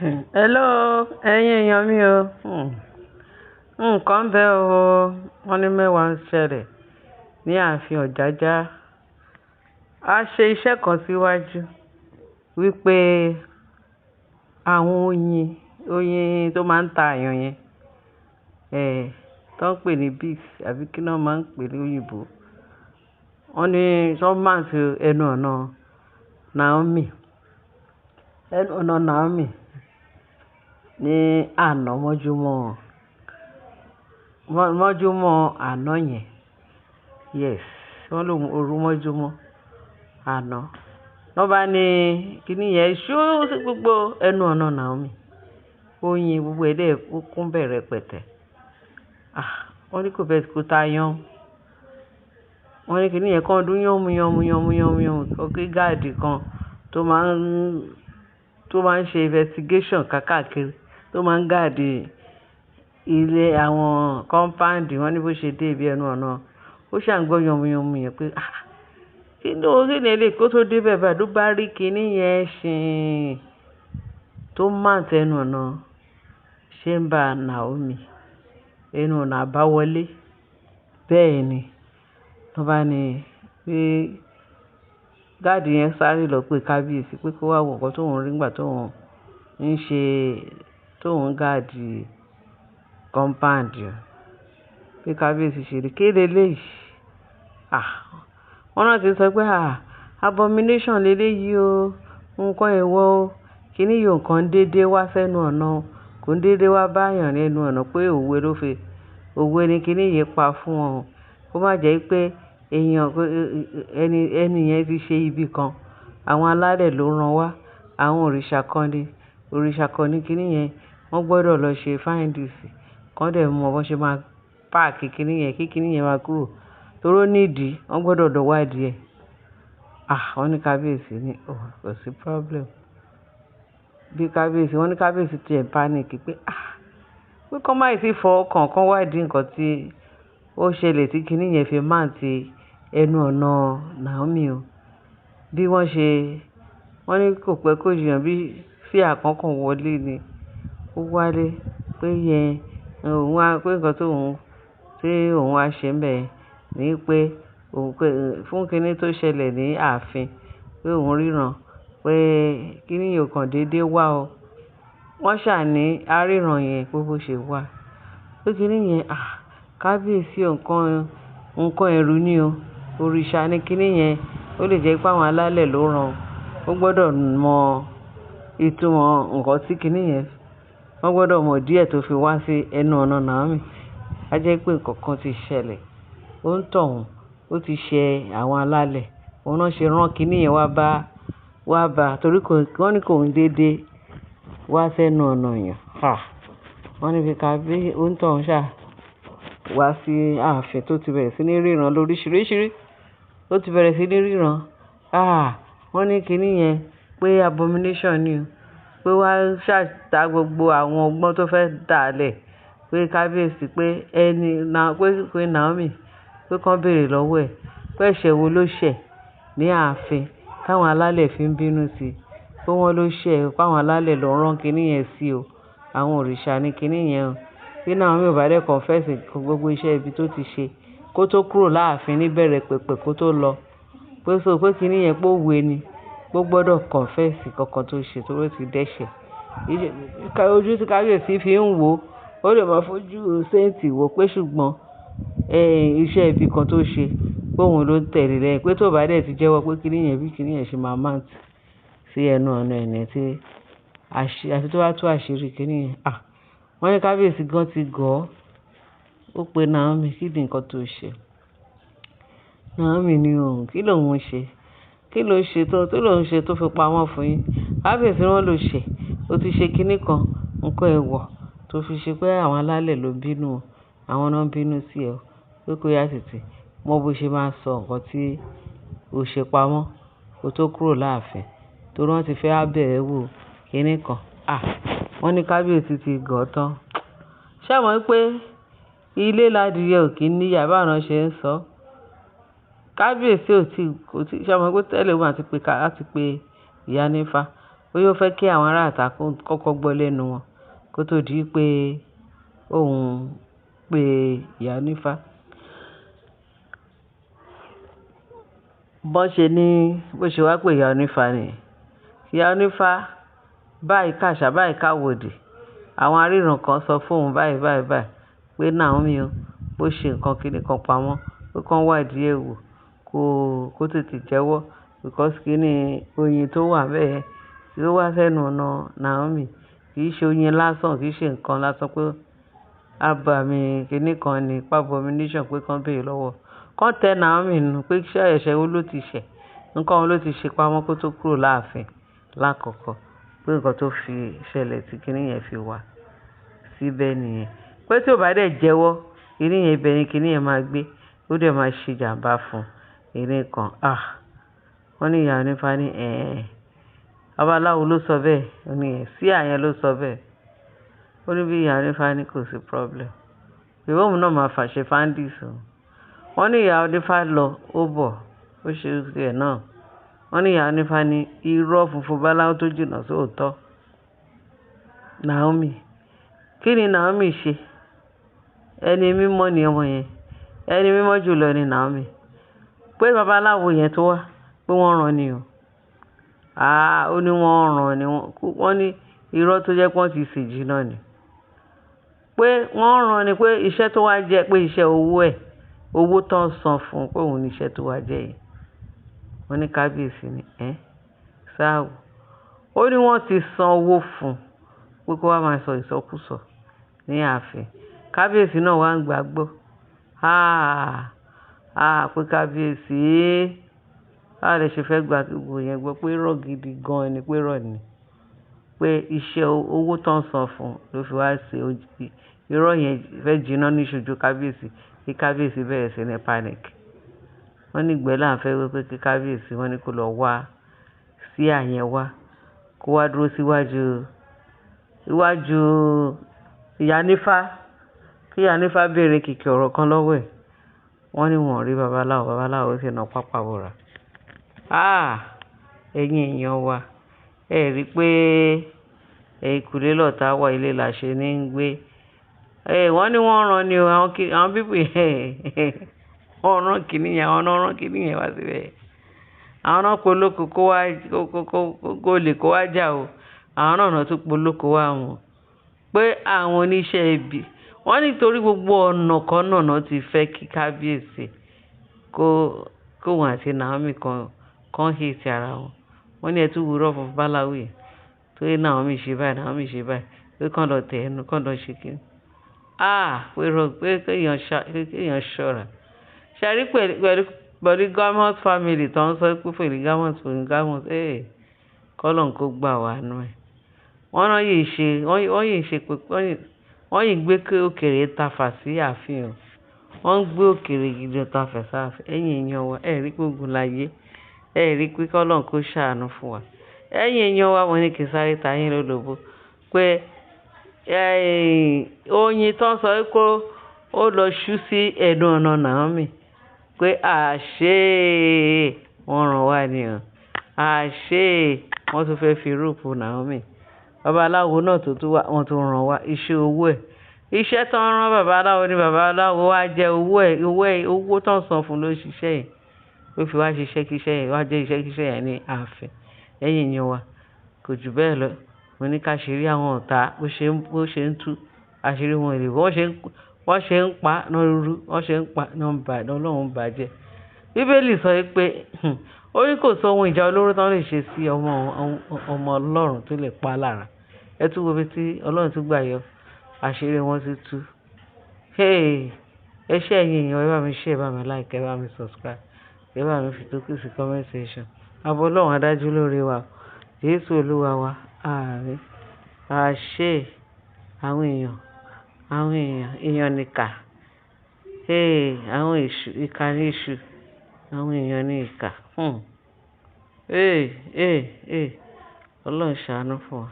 Hello, ẹ̀yin èèyàn mi o. Nǹkan ń bẹ o. Wọ́n ní mẹ́wàá ń ṣẹlẹ̀ ní ààfin Ọ̀jájá. A ṣe iṣẹ́ kan síwájú wípé àwọn oyin, oyin tó máa ń ta èèyàn yẹn, tó ń pè ní bees àbí kí ni wọ́n máa ń pè ní òyìnbó. Wọ́n ní wọ́n mount ẹnu ọ̀nà Naomi, ẹnu ọ̀nà Naomi ní àná mọ́júmọ́, mọ́júmọ́ àná yẹn. Yes, wọ́n ló òru mọ́júmọ́ àná. Wọ́n bá ní kíní yẹn ṣú sí gbogbo ẹnu ọ̀nà Naomi. Oyin gbogbo ẹ̀ dẹ̀ ó kún bẹ́ẹ̀ rẹpẹtẹ. Ah! Wọ́n ní kò bẹ́ẹ̀ kó ta yán. Wọ́n ní kíní yẹn kan dún yánmu yánmu yánmu yánmu yánmu. Kí guard kan tó máa ń ṣe investigation káàkiri, tó máa ń guard ilé àwọn compound. Wọ́n ní bó ṣe dé ibi ẹnu ọ̀nà, ó ṣà ń gbọ́ yánmu yánmu yẹn pé, ah! Kí ló, kí ni eléyìí kó tó dé bẹ́ẹ̀ báyìí ló bá rí kíní yẹn ṣìn tó mount ẹnu ọ̀nà chamber Naomi, ẹnu ọ̀nà àbáwọlé. Bẹ́ẹ̀ ni, wọ́n bá ní pé guard yẹn sáré lọ pé kábíyèsí pé kó wá wo nǹkan tó ń rí nígbà tó ń ṣe, tó ń guard compound. Bí kábíyèsí ṣe rí, kí leléyìí? Ah! Wọ́n náà ti sọ pé, ah! Abomination leléyìí o. Nǹkan èèwọ̀ o. Kíní yìí ò kan dédé wá sẹ́nu ọ̀nà o. Kò ń dédé wá bá èèyàn ní ẹnu ọ̀nà pé òwe ló fi, òwe ni kíní yìí pa fún wọn. Kó má jẹ́ pé èèyàn, ẹni, ẹni yẹn ti ṣe ibi kan. Àwọn alálẹ̀ ló rán wá. Àwọn òrìṣà kan ni, òrìṣà kan ní kíní yẹn. Wọ́n gbọdọ̀ lọ ṣe findings. Kán dẹ̀ mọ bó ṣe máa pack kíní yẹn kí kíní yẹn máa kúrò. Torí ó nídìí, wọ́n gbọdọ̀ lọ wádìí ẹ̀. Ah! Wọ́n ní kábíyèsí ní, oh, kò sí problem. Bí kábíyèsí, wọ́n ní kábíyèsí ti ẹ̀ panic pé, ah! Pé kó má ì tí fọwọ́ kàn, kán wádìí nǹkan tí ó ṣẹlẹ̀ tí kíní yẹn fi mount ẹnu ọ̀nà Naomi o. Bí wọ́n ṣe, wọ́n ní kò pẹ́ kó jìnnà bí seer kan kan wọlé ni. Ó wálé pé yẹn, òun wá, pé nǹkan tó òun, tí òun wá ṣe ńbẹ̀ ní pé òun pé fún kíní tó ṣẹlẹ̀ ní ààfin pé òun ríran pé kíní yìí ò kan dédé wá o. Wọ́n ṣà ní àríran yẹn pé bó ṣe wá. Pé kíní yẹn, ah! Kábíyèsí nǹkan, nǹkan ẹ̀rù ni o. Òrìṣà ni kíní yẹn. Ó lè jẹ́ pé àwọn alálẹ̀ ló rán. Ó gbọdọ̀ mọ ìtumọ̀ nǹkan tí kíní yẹn, wọ́n gbọdọ̀ mọ díẹ̀ tó fi wá sí ẹnu ọ̀nà Naomi. A jẹ́ pé nǹkan kan ti ṣẹlẹ̀. Ó ń tọ̀hún, ó ti ṣe àwọn alálẹ̀. Òun náà ṣe rán kíní yẹn wá bá, wá bá torí kò, wọ́n ní kò ń dédé wá sẹ́nu ọ̀nà èèyàn. Ah! Wọ́n ní bí kábí ó ń tọ̀hún ṣà wá sí ààfin tó ti bẹ̀rẹ̀ sí ní ríran lóríṣiríṣi. Ó ti bẹ̀rẹ̀ sí ní ríran. Ah! Wọ́n ní kíní yẹn pé abomination ni o. Pé wá ṣà dá gbogbo àwọn ọgbọ́n tó fẹ́ dà lẹ̀. Pé kábíyèsí pé ẹni na, pé Queen Naomi pé kán béèrè lọ́wọ́ ẹ̀. Pé ẹ̀ṣẹ̀ wo ló ṣẹ̀ ní ààfin táwọn alálẹ̀ fi ń bínú sí i. Pé wọ́n ló ṣẹ̀, pé àwọn alálẹ̀ ló rán kíní yẹn sí o. Àwọn òrìṣà ni kíní yẹn o. Bí Naomi ò bá dé confess gbogbo iṣẹ́ ibi tó ti ṣe kó tó kúrò láàfin níbẹ̀rẹ̀ pẹ̀pẹ̀ kó tó lọ. Pé so pé kíní yẹn pé òwe ni. Pé ó gbọdọ̀ confess nǹkan tó ṣe torí ó ti dẹ́ṣẹ̀. Ojú tí kábíyèsí fi ń wò ó lè máa fojú saint wò pé ṣùgbọ́n, iṣẹ́ ibi kan tó ṣe pé òun ló ń tẹ̀lé lẹ́yìn. Pé tó bá dẹ̀ ti jẹ́wọ́ pé kíní yẹn bí kíní yẹn ṣe máa mount sí ẹnu ọ̀nà ẹni tí àfi tó bá tú àṣírí kíní yẹn. Ah! Wọ́n ní kábíyèsí gan ti gọ̀ ọ́. Ó pe Naomi, kí ni nǹkan tó ṣe? Naomi ní òun, kí ló ń ṣe? Kí ló ṣe tó, kí ló ń ṣe tó fi pamọ́ fún yín? Kábíyèsí wọ́n ló ṣe. Ó ti ṣe kíní kan, nǹkan èèwọ̀ tó fi ṣe pé àwọn alálẹ̀ ló bínú o. Àwọn náà ń bínú sí ẹ o. Pé kó yá tètè mọ bó ṣe máa sọ nǹkan tí o ṣe pamọ́ kó tó kúrò láàfin. Torí wọ́n ti fẹ́ á bẹ̀ ẹ́ wò kíní kan. Ah! Wọ́n ní kábíyèsí ti gọ̀ ọ́ tán. Ṣé ẹ mọ̀ pé ilé ládìyẹ ò kí ń níyà báwo ni wọ́n ṣe ń sọ? Kábíyèsí ò tí, kò tí, ṣé ẹ mọ̀ pé tẹ́lẹ̀ wọ́n àti pé ká, á ti pé ìyá nífá. Bóyá ó fẹ́ kí àwọn ará ìta kọ́kọ́ gbọ́ lẹ́nu wọn kó tó di pé òun pe ìyá onífá. Bọ́n ṣe ní bó ṣe wá pé ìyá onífá nìyẹn. Ìyá onífá báyìí kàṣà báyìí káwòdì. Àwọn aríran kan sọ fún òun báyìí báyìí báyìí pé Naomi o, bó ṣe nǹkan kíni kan pamọ́, pé kó wádìí ẹ̀ wò kó tètè jẹ́wọ́ because kíni oyin tó wà bẹ́ẹ̀ tí ó wá sẹ́nu ọ̀nà Naomi kì í ṣe oyin lásán, kì í ṣe nǹkan lásán pé abàmì kíni kan ni, abomination pé kán béèrè lọ́wọ́. Kán tẹ Naomi nù pé ṣé ẹ̀ṣẹ̀ wo ló ti ṣẹ̀, nǹkan wo ló ti ṣe pamọ́ kó tó kúrò láàfin lákọ̀ọ́kọ́. Pé nǹkan tó fi ṣẹlẹ̀ tí kíni yẹn fi wá síbẹ̀ nìyẹn. Pé tí ó bá dẹ̀ jẹ́wọ́, kíni yẹn ibẹ̀ ni kíni yẹn máa gbé, ó dẹ̀ máa ṣe ìjàmbá fún kíni kan. Ah! Wọ́n ní ìyá onífá ní "Ẹ̀ẹ́." Babaláwo ló sọ bẹ́ẹ̀. Ó ní ẹ̀, seer yẹn ló sọ bẹ́ẹ̀. Ó ní bí ìyá onífá ní kò sí problem. Pé òun náà máa fà ṣe findings òun. Wọ́n ní ìyá onífá lọ, ó bọ̀, ó ṣe tiẹ̀ náà. Wọ́n ní ìyá onífá ní irọ́ funfun báláú tó jìnnà sóòótọ́. Naomi. Kí ni Naomi ṣe? Ẹni mímọ́ ni ọmọ yẹn. Ẹni mímọ́ jùlọ ni Naomi. Pé babaláwo yẹn tó wá, pé wọ́n rán ni o. Ah! Ó ní wọ́n rán ni. Wọ́n ní irọ́ tó jẹ́ pé wọ́n ti sè jiná ni. Pé wọ́n rán ni pé iṣẹ́ tó wá jẹ́ pé iṣẹ́ owó ẹ̀, owó tó ń san fún un pé òun ní iṣẹ́ tó wá jẹ́ yẹn. Wọ́n ní kábíyèsí ni, "Ẹ́, sáà wò." Ó ní wọ́n ti san owó fún un pé kó wá máa sọ ìsọkúsọ ní ààfin. Kábíyèsí náà wá ń gbàgbọ́. Ah! Ah! Pé kábíyèsí, báwo lẹ ṣe fẹ́ gba gbogbo yẹn gbọ́ pé irọ́ gidi gan ni, pé irọ́ ni. Pé iṣẹ́ owó tó ń san fún un ló fi wá ṣe irọ́ yẹn fẹ́ jiná ní ìṣojú kábíyèsí kí kábíyèsí bẹ̀rẹ̀ sí ní panic. Wọ́n ní ìgbẹ́ là ń fẹ́ wípé kí kábíyèsí wọ́n ní kó lọ wá seer yẹn wá, kó wá dúró síwájú, iwájú ìyá onífá, kí ìyá onífá béèrè kìkì ọ̀rọ̀ kan lọ́wọ́ ẹ̀. Wọ́n ní wọ́n ò rí babaláwo, babaláwo sì na pápá bora. Ah! Ẹ̀yin èèyàn wa, ẹ rí pé ẹ̀yìnkùlé lọ̀tá wà ilé là ṣe ní ń gbé. Eh, wọ́n ní wọ́n rán ni o, àwọn people yẹn wọ́n rán kíní yẹn, àwọn náà rán kíní yẹn wá síbẹ̀. Àwọn náà polóko kó wá, kó lè kó wá jà o. Àwọn náà náà tún polóko wá wọn. Pé àwọn oníṣẹ́ ibi. Wọ́n ní torí gbogbo ọ̀nà kan náà náà ti fẹ́ kí kábíyèsí kó òun àti Naomi kan hate ara wọn. Wọ́n ní ẹ tún wo irọ́ funfun báláú yẹn. Torí Naomi ṣe báyìí, Naomi ṣe báyìí. Pé kán lọ tẹ̀ ẹnu, kán lọ ṣe kíni. Ah! Pé irọ́, pé kí èèyàn ṣọ́ra. Ṣé ẹ rí pẹ̀lú polygamous family tó ń sọ pé polygamous, polygamous, eh, kọ́lọ́run kó gbà wá nú ẹ̀. Wọ́n náà yìí ṣe, wọ́n yìí ṣe pé, wọ́n yìí gbé òkèrè tafà sí ààfin o. Wọ́n ń gbé òkèrè gidi tafà sí ààfin. Ẹ̀yin èèyàn wa, ẹ rí pé ogun láyé. Ẹ rí pé kọ́lọ́run kó ṣàánú fún wa. Ẹ̀yin èèyàn wa, mo ní kí n sáré ta yín lólobó pé, oyin tó ń sọ wípé ó lọ ṣú sí ẹnu ọ̀nà Naomi pé àṣé wọ́n rán wá ni o. Àṣé wọ́n tún fẹ́ fi rope Naomi. Babaláwo náà tó tún wá, wọ́n tún rán wá iṣẹ́ owó ẹ̀. Iṣẹ́ tó ń rán babaláwo ní babaláwo wá jẹ owó ẹ̀, owó ẹ̀, owó tó ń san fún un ló ṣiṣẹ́ yẹn. Ó fi wá ṣiṣẹ́ kí iṣẹ́ yẹn, wá jẹ́ iṣẹ́ kí iṣẹ́ yẹn ní ààfin. Ẹ̀yin èèyàn wa, kò jù bẹ́ẹ̀ lọ. Mo ní ká ṣe rí àwọn ọ̀tá bó ṣe ń tú àṣírí wọn lè, wọ́n ṣe ń pa náà rúru, wọ́n ṣe ń pa náà ń bà, Ọlọ́run ń bàjẹ́. Bíbélì sọ wípé, ó ní kò sọ ohun ìjà olóró tó lè ṣe sí ọmọ Ọlọ́run tó lè pa lára. Ẹ tún wo ibi tí Ọlọ́run tún gbà yọ, àṣírí wọn ti tú. Hey! Ẹ ṣé ẹ̀yin èèyàn, ẹ bá mi share, ẹ bá mi like, ẹ bá mi subscribe, ẹ bá mi fi tókù sí comment section. Ààbò Ọlọ́run á dájú lórí wa. Jésù Olúwa wa. Àmín. Àṣé àwọn èèyàn, àwọn èèyàn, èèyàn nìkà. Hey! Àwọn èṣù, ìkà ní èṣù. Àwọn èèyàn ní ìkà. Hey! Hey! Hey! Ọlọ́run ṣàánú fún wa.